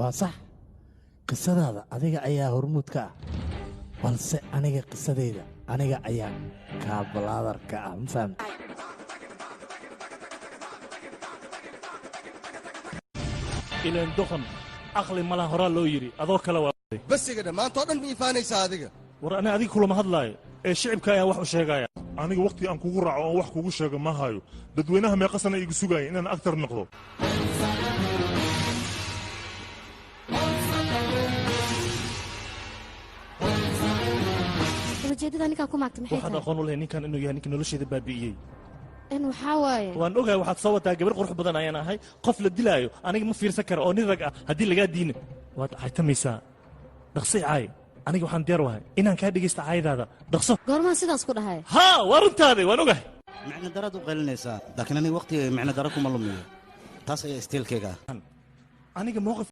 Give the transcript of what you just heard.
Waa sax, qisadaada adiga ayaa hormuud ka ah, balse aniga qisadayda aniga ayaa kaabalaadarka ah. Ma fahamta? Ilaan doqon aqli malaha horaa loo yidhi, adoo kale waa. Basiga dhammaantoo dhan ma iifaanaysaa adiga? War ani adiga kulama hadlaayo ee shicibka ayaan wax u sheegaya. Aniga wakhti aan kugu raaco oon wax kugu sheego ma hayo. Dadweynaha meeqa sana igu sugaya inaan agtar noqdo? Ujeeddada ninkaan ku maagtay maxay Waxaad tahay? aqoon u lahay ninkan inuu yahay ninka nolosheeda baabi'iyey. In waxaa waaye. Waan ogahay waxaad soo wadaa. Gabar qurux badan ayaan ahay, qof la dilaayo aniga ma fiirsan kara oo nin rag ah. Haddii lagaa diina waad caytamaysaa. Dhaqsay caay, aniga waxaan diyaar wahay inaan kaa dhegaysta caayadaada. Dhaqso. Goormaan sidaas ku dhahay? Haa, waa runtaada, waan ogahay. Micno daraad u qaylinaysaa, laakiin aniga waqtiga micno dara kuma lumiyo. Taas ayaa isteelkayga ah. Aniga mowqif